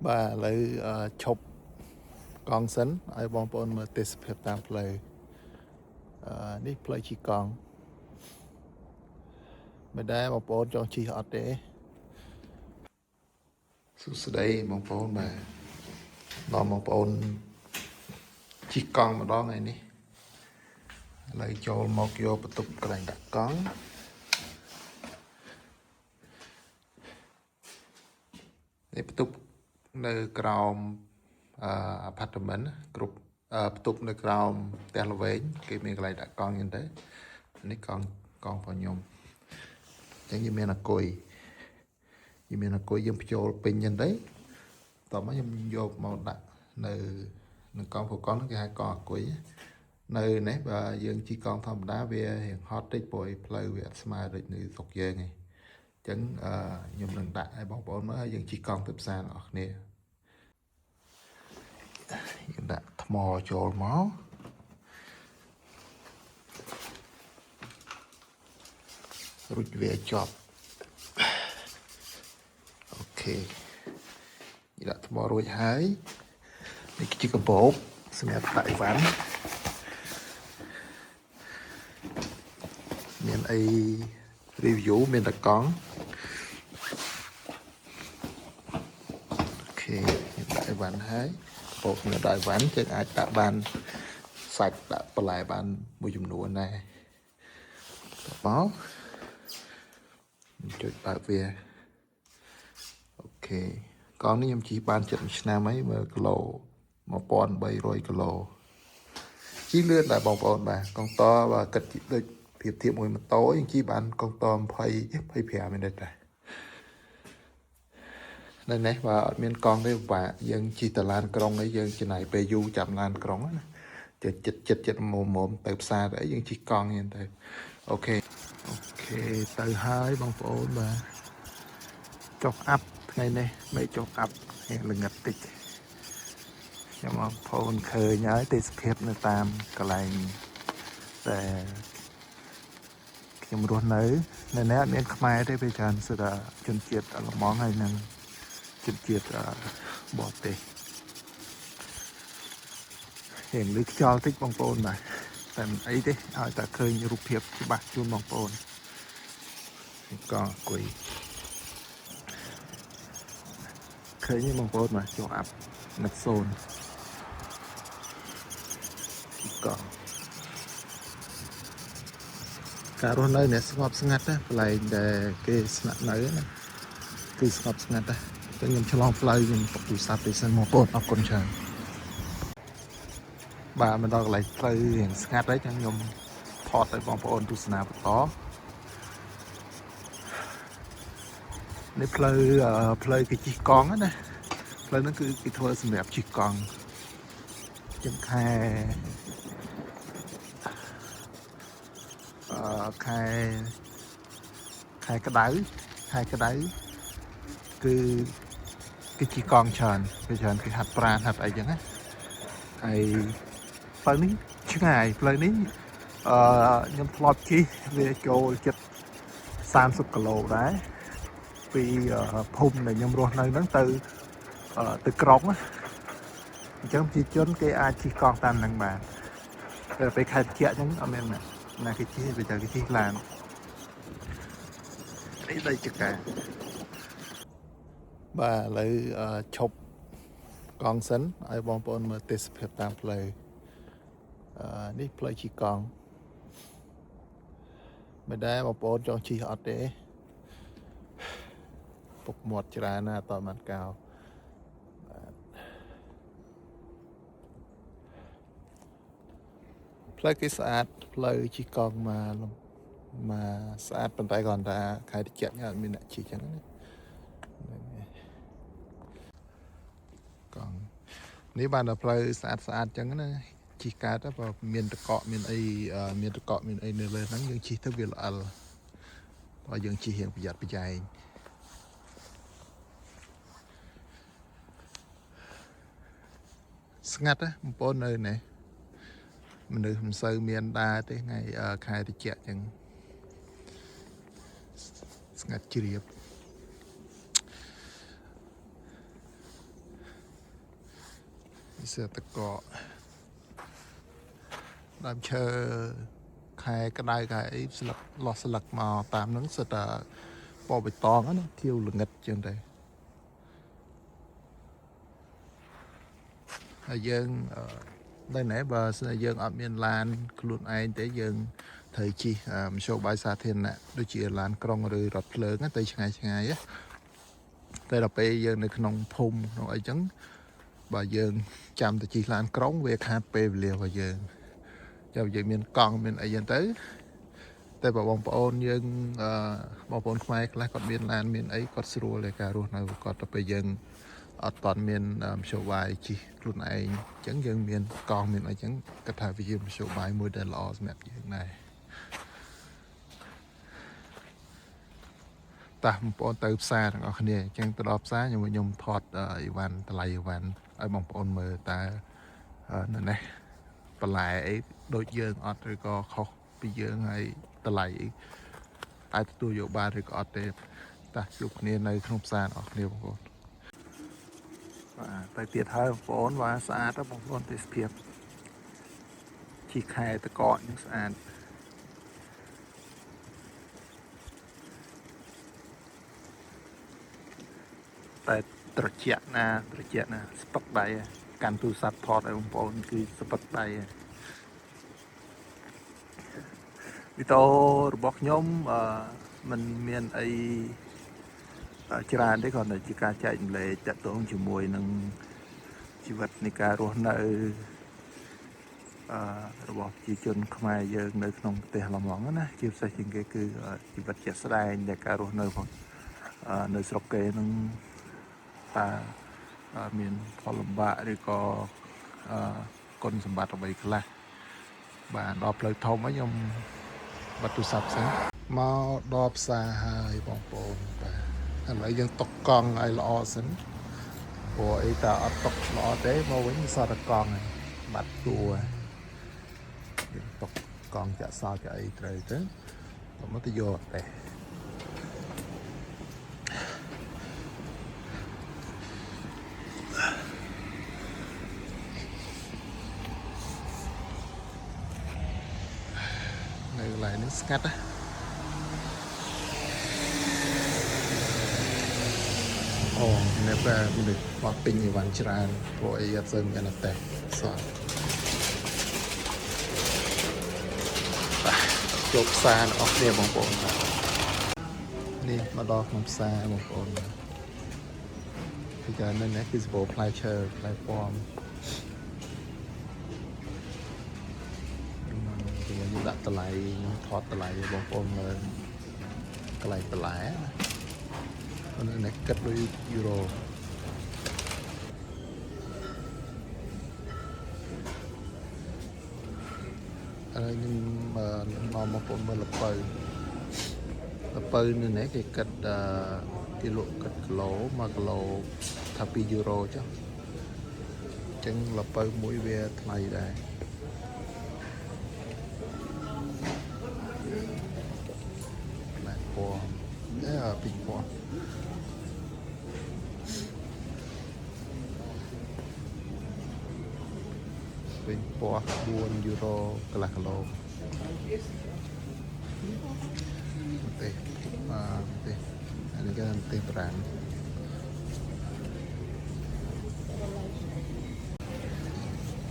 បាទឥឡូវឈប់កង់សិនឲ្យបងប្អូនមើលទេសភាពតាមផ្លូវនេះផ្លូវជិះកង់មិនដែរបងប្អូនចង់ជិះអត់ទេសួស្តីបងប្អូនបាទដល់បងប្អូនជិះកង់ម្ដងថ្ងៃនេះឥឡូវចូលមកយកបន្ទប់កន្លែងដាក់កង់នេះបន្ទប់នៅក្រោមអឺ apartment គ្រប់បន្ទប់នៅក្រោមផ្ទះល្វែងគេមានកន្លែងដាក់កង់យ៉ាងទៅនេះកង់កង់របស់ខ្ញុំអញ្ចឹងយើងមានអាគុយយើងមានអាគុយយើងបញ្ចូលពេញយ៉ាងទៅតោះមកខ្ញុំយកមកដាក់នៅនឹងកង់ព្រោះកង់ហ្នឹងគេហៅកង់អាគុយនៅនេះបើយើងជិះកង់ធម្មតាវារៀងហត់តិចព្រោះឯផ្លូវវាអត់ស្មើដូចនៅស្រុកយើងឯងអញ្ចឹងអឺខ្ញុំនឹងដាក់ឲ្យបងប្អូនមើលហើយយើងជិះកង់ទៅផ្សារទាំងអស់គ្នាយើងដាក់ថ្មចូលមករួចវាជាប់OK យើងដាក់ថ្មរួចហើយនេះគឺជាកាបូបសម្រាប់ដាក់អីវ៉ាន់មានអី review មានតែកង់ OK ខ្ញុំដាក់អីវ៉ាន់ហើយកាបូបសម្រាប់ដាក់អីវ៉ាន់យើងអាចដាក់បានសាច់ដាក់បន្លែបានមួយចំនួនដែរតបមកចុចបើកវាOK កង់នេះខ្ញុំជិះបានជិតមួយឆ្នាំហើយមើលគីឡូ1300គីឡូជិះលឿនដែរបងប្អូនបាទកង់តបើគិតដូចប្រៀបធៀបមួយម៉ូតូយើងជិះបានកង់ត20 25មីនិតដែរនៅនេះបើអត់មានកង់ទេពិបាកយើងជិះតឡានក្រុងអីយើងចំណាយពេលយូរចាំឡានក្រុងណាចិត្តចិត្តចិត្តចិត្តមុំមុំទៅផ្សារទៅអីយើងជិះកង់ហ្នឹងទៅOK OK ទៅហើយបងប្អូនបាទចុះអាប់ថ្ងៃនេះមិនចុះអាប់រៀងល្ងិតតិចខ្ញុំបងប្អូនឃើញហើយទេសភាពនៅតាមកន្លែងតែខ្ញុំរស់នៅនៅនេះអត់មានខ្មែរទេពេលច្រើនសុទ្ធតែជនជាតិអាល្លឺម៉ង់ហើយនិងជនជាតិបរទេសរៀងលឺខ្យល់តិចបងប្អូនបាទតែមិនអីទេឲ្យតែឃើញរូបភាពច្បាស់ជូនបងប្អូនកង់អង្គុយឃើញទេបងប្អូនបាទចុះអាប់នឹកសូនកង់ការរស់នៅនេះស្ងប់ស្ងាត់ណាកន្លែងដែលគេស្នាក់នៅណាគឺស្ងប់ស្ងាត់ណាតែខ្ញុំឆ្លងផ្លូវខ្ញុំទុកទូរស័ព្ទទៅសិនបងប្អូនអរគុណច្រើនបាទមកដល់កន្លែងផ្លូវរៀងស្ងាត់ហើយចឹងខ្ញុំថតឲ្យបងប្អូនទស្សនាបន្តនេះផ្លូវផ្លូវគេជិះកង់ណាផ្លូវហ្នឹងគឺគេធ្វើសម្រាប់ជិះកង់ចឹងខែខែខែក្តៅខែក្តៅគឺគេជិះកង់ច្រើនគេច្រើនគេហាត់ប្រាណហាត់អីចឹងណាហើយផ្លូវនេះឆ្ងាយផ្លូវនេះអឺខ្ញុំធ្លាប់ជិះវាចូលចិត្ត30គីឡូដែរពីភូមិដែលខ្ញុំរស់នៅហ្នឹងទៅទៅក្រុងណាអញ្ចឹងប្រជាជនគេអាចជិះកង់តាមហ្នឹងបានតែពេលខែត្រជាក់អញ្ចឹងអត់មានណាគេជិះវាតែគេជិះឡាននេះដីចកាបាទឥឡូវឈប់កង់សិនឲ្យបងប្អូនមើលទេសភាពតាមផ្លូវនេះផ្លូវជិះកង់មិនដែរបងប្អូនចង់ជិះអត់ទេពុកមាត់ច្រើនណាស់អត់បានកោផ្លូវគេស្អាតផ្លូវជិះកង់មកមកស្អាតប៉ុន្តែគ្រាន់តែខែត្រជាក់អត់មានអ្នកជិះចឹងណាហ្នឹងហើយកង់នេះបានតែផ្លូវស្អាតស្អាតចឹងណាជិះកើតទៅបើមានតកកមានអីមានតកកមានអីនៅលើហ្នឹងយើងជិះទៅវាល្អិលបើយើងជិះរៀងប្រយ័ត្នប្រយែងស្ងាត់ណាបងប្អូននៅនេះមនុស្សមិនសូវមានដើរទេថ្ងៃខែត្រជាក់ចឹងស្ងាត់ជ្រាប សើតកកដើមឈើខែក្តៅខែអីស្លឹកលោះស្លឹកមកតាមហ្នឹងសិតតែពណ៌បៃតងណាខៀវល្ងិតជាងដែរហើយយើងអឺនៅណែបើស្នែយើងអត់មានឡានខ្លួនឯងទេយើងត្រូវជិះមធ្យោបាយសាធារណៈដូចជាឡានក្រុងឬរថភ្លើងណាទៅឆ្ងាយឆ្ងាយណាតែដល់ពេលយើងនៅក្នុងភូមិក្នុងអីចឹងបើយើងចាំទៅជិះឡានក្រុងវាខាតពេលវេលារបស់យើងចាំយើងមានកង់មានអីចឹងទៅតែបើបងប្អូនយើងអឺបងប្អូនខ្មែរខ្លះគាត់មានឡានមានអីគាត់ស្រួលในការរស់នៅគាត់ទៅពេលយើងអត់តន់មានមធ្យោបាយជិះខ្លួនឯងអញ្ចឹងយើងមានកង់មានអីចឹងគាត់ថាវាជាមធ្យោបាយមួយដែលល្អសម្រាប់យើងដែរតោះបងប្អូនទៅផ្សារទាំងអស់គ្នាអញ្ចឹងទៅដល់ផ្សារខ្ញុំថតអីវ៉ាន់តម្លៃអីវ៉ាន់ឲ្យបងប្អូនមើលតើនៅនេះបន្លែអីដូចយើងអត់ឬក៏ខុសពីយើងហើយតម្លៃអីអាចទទួលយកបានឬក៏អត់ទេតោះជួបគ្នានៅក្នុងផ្សារទាំងអស់គ្នាបងប្អូនបាទទៅទៀតហើយបងប្អូនបាទស្អាតណាស់បងប្អូនទេសភាពជីខែតកកនឹងស្អាត តែត្រជាក់ណាត្រជាក់ណាស្ពឹកដៃកាន់ទូរស័ព្ទថតឲ្យបងប្អូនគឺស្ពឹកដៃវីដេអូរបស់ខ្ញុំអឺมันមានអីច្រើនទេគ្រាន់តែជាការចែករំលែកតាក់ទងជាមួយនឹងជីវិតនៃការរស់នៅអឺរបស់ប្រជាជនខ្មែរយើងនៅក្នុងប្រទេសឡម៉ង់ណាជាពិសេសជាងគេគឺជីវិតជាក់ស្ដែងនៃការរស់នៅរបស់នៅស្រុកគេនឹងតើមានផលលំបាកឬក៏អឺគុណសម្បត្តិអ្វីខ្លះបាទដល់ផ្លូវធំហើយខ្ញុំបាត់ទូរស័ព្ទសិនមកដល់ផ្សារហើយបងប្អូនបាទឥឡូវយើងតុកកង់ឲ្យល្អសិនព្រោះអីតាអត់តុកល្អទេមកវិញសតតែកង់ហើយបាត់តួយើងតុកកង់ចាក់សោចាក់អីត្រូវទៅមកទៅយកទេ នៅកន្លែងនេះស្ងាត់ណាអូនៅពេលមនុស្សមកទិញអីវ៉ាន់ច្រើនព្រោះអីអត់សូវមានអត់ទេសោះបាទចូលផ្សារទាំងអស់គ្នាបងប្អូនបាទនេះមកដល់ក្នុងផ្សារបងប្អូនបាទពីចានៅនេះគឺសម្បូរផ្លែឈើផ្លែប៉ោមខ្ញុំដាក់តម្លៃខ្ញុំថតតម្លៃឲ្យបងប្អូនមើលកន្លែងបន្លែណានេះគិតដូចយូរ៉ូ ឥឡូវខ្ញុំនាំមកបងមើលល្ពៅល្ពៅនៅនេះគេគិតអឺគេលក់គិតគីឡូ1គីឡូថា2យូរ៉ូចុះអញ្ចឹងល្ពៅមួយវាថ្លៃដែរផ្លែពណ៌អេពីរពណ៌វិញពណ៌4យូរ៉ូកន្លះគីឡូម្ទេសបាទម្ទេសអានេះគេថាម្ទេសបារាំង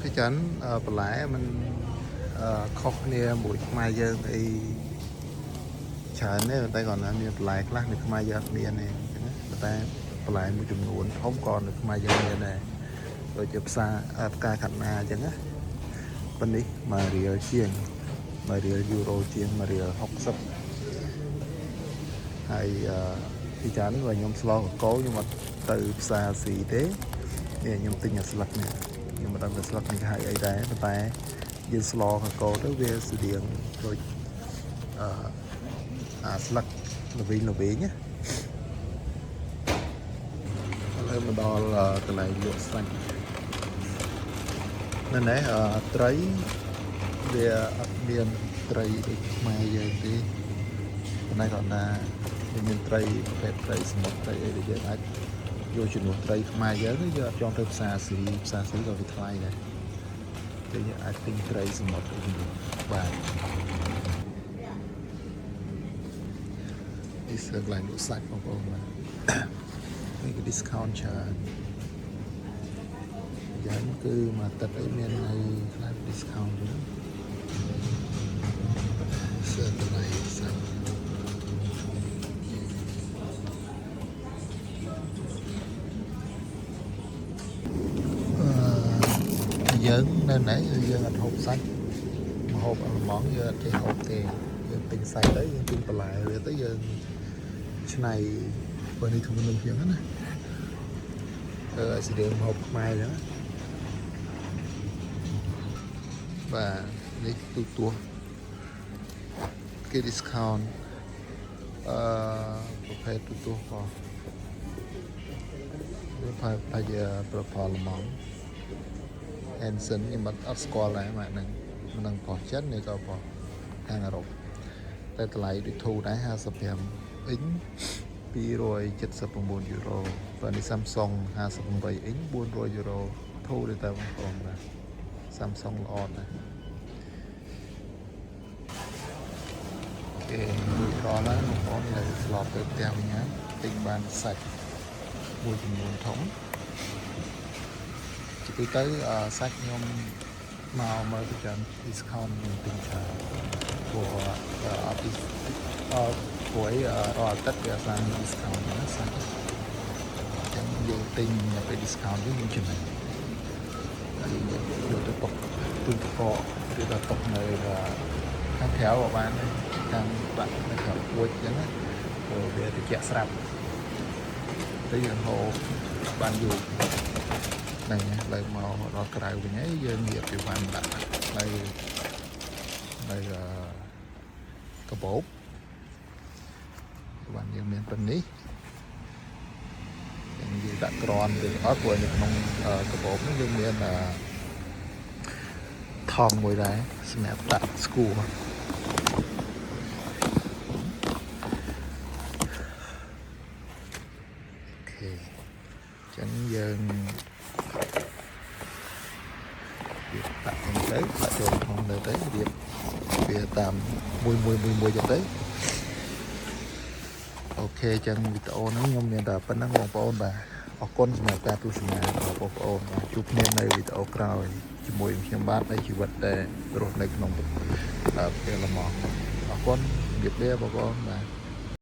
គឺច្រើនបន្លែมันខុសគ្នាមួយខ្មែរយើងអីច្រើនទេប៉ុន្តែគ្រាន់តែមានបន្លែខ្លះនៅខ្មែរយើងអត់មានទេអញ្ចឹងណាប៉ុន្តែបន្លែមួយចំនួនធំក៏នៅខ្មែរយើងមានដែរដូចជាផ្សារផ្កាខាត់ណាអញ្ចឹងណាប៉ុន្នេះ1រៀលជាង1រៀលយូរ៉ូជាង1រៀល60ហើយអឺពីច្រើនបើខ្ញុំស្លកកកខ្ញុំអត់ទៅផ្សារស៊ីទេនេះខ្ញុំទិញអាស្លឹកនេះខ្ញុំមិនដឹងថាស្លឹកនេះគេហៅអីដែរប៉ុន្តែយើងស្លកកទៅវាស្តៀងដូចអឺអាស្លឹកល្វីងល្វីងណាឥឡូវមកដល់កន្លែងលក់សាច់នៅនេះត្រីវាអត់មានត្រីដូចខ្មែរយើងទេប៉ុន្តែគាត់ថាវាមានត្រីប្រភេទត្រីសមុទ្រត្រីអីដែលយើងអាច យកជំនួសត្រីខ្មែរយើងយើងអត់ចង់ទៅផ្សារស៊ីផ្សារស៊ីក៏វាថ្លៃដែរតែយើងអាចទិញត្រីសមុទ្រទៅជំនួសបាទនេះសើកន្លែងលក់សាច់បងប្អូនបាទនេះគឺ discount ច្រើនយ៉ាងគឺមួយអាទិត្យអីមានអីខ្លះ discount ចឹងសើតម្លៃសាច់ អឺយើងនៅណែយើងអត់ហូបសាច់មកហូបអាល្លឺម៉ង់យើងអត់ចេះហូបទេយើងទិញសាច់ទៅយើងទិញបន្លែវាទៅយើងឆ្នៃបើនេះធ្វើមនុស្សចឹងណាអឺឲ្យស្តៀងហូបខ្មែរចឹងណាបាទនេះទូទួគេ discount អឺប្រភេទទូទួក៏វាផាផាជាប្រផលល្មង Hansen ខ្ញុំអត់អត់ស្គាល់ដែរម៉ាក់ហ្នឹងមិនដឹងប្រុសចិនឬក៏ប្រុសខាងអឺរ៉ុបតែតម្លៃដូចធូរដែរ55អ៊ីង279យូរ៉ូបាទនេះ Samsung 58អ៊ីង400យូរ៉ូធូរទេតើបងប្អូនបាទ Samsung ល្អណាស់គេរួចរាល់ហើយបងប្អូនលើស្លប់ទៅផ្ទះវិញហើយទិញបានសាច់មួយចំនួនធំជាទូទៅអឺសាច់ខ្ញុំមកមើលប្រចាំ discount ខ្ញុំទិញច្រើនព្រោះអត់ទីអឺព្រោះអីរាល់អាទិត្យវាអត់ស្អាត discount ណាសាច់អញ្ចឹងយើងទិញពេល discount យើងយើងចំណេញហើយយើងយកទៅទុកទូទឹកកកឬក៏ទុកនៅខាងក្រៅក៏បានដែរខាងដាក់នៅក្រៅពួចអញ្ចឹងណាព្រោះវាត្រជាក់ស្រាប់ទៅយើងហូបបានយូរហ្នឹងហើយឡើយមកដល់ក្រៅវិញហើយយើងរៀបពីវ៉ាន់ដាក់នៅនៅអឺកាបូបវ៉ាន់យើងមានប៉ុណ្នេះយើងយើងដាក់ក្រនទៅអត់ព្រោះនៅក្នុងកាបូបនេះយើងមានអឺថងមួយដែរសម្រាប់ដាក់ស្គួរ OK អញ្ចឹងយើងរៀបដាក់ហ្នឹងទៅដាក់ចូលក្នុងទៅទៅរៀបវាតាមមួយមួយមួយមួយចឹងទៅOK អញ្ចឹងវីដេអូហ្នឹងខ្ញុំមានតែប៉ុណ្្នឹងបងប្អូនបាទអរគុណសម្រាប់ការទស្សនារបស់បងប្អូនបាទជួបគ្នានៅវីដេអូក្រោយជាមួយនឹងខ្ញុំបាទនៃជីវិតដែលរស់នៅក្នុងប្រទេសអាល្លឺម៉ង់អរគុណជម្រាបលាបងប្អូនបាទ។